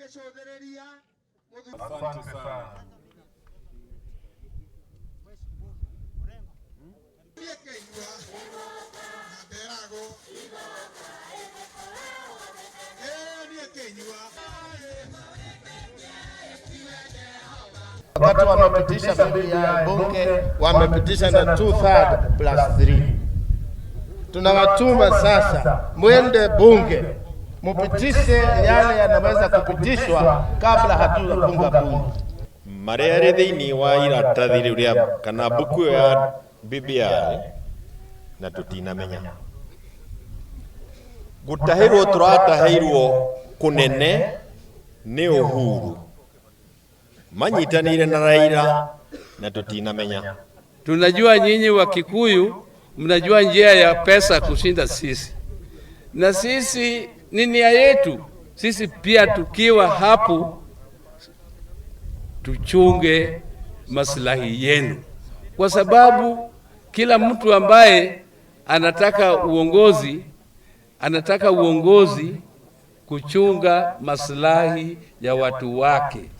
Agĩcũthĩrĩria. Asante sana. Niĩ Kĩnyua na nderagwo ĩĩ niĩ Kĩnyua. Wakati wamepitisha BBI bunge wamepitisha na 2/3 plus 3. Tunawatuma sasa mwende bunge mupitishe yale yanaweza kupitishwa kabla hatujafunga bunge. Marĩa rĩ thĩinĩ wa iratathi rĩu rĩa kana mbuku ĩyo ya BBI na tũtinamenya gũtahĩrwo tũratahĩirwo kũnene nĩ Uhuru manyitanĩire na Raila na tũtinamenya. Tunajua nyinyi wa Kikuyu mnajua njia ya pesa kushinda sisi, na sisi ni nia yetu sisi pia tukiwa hapo tuchunge maslahi yenu, kwa sababu kila mtu ambaye anataka uongozi anataka uongozi kuchunga maslahi ya watu wake.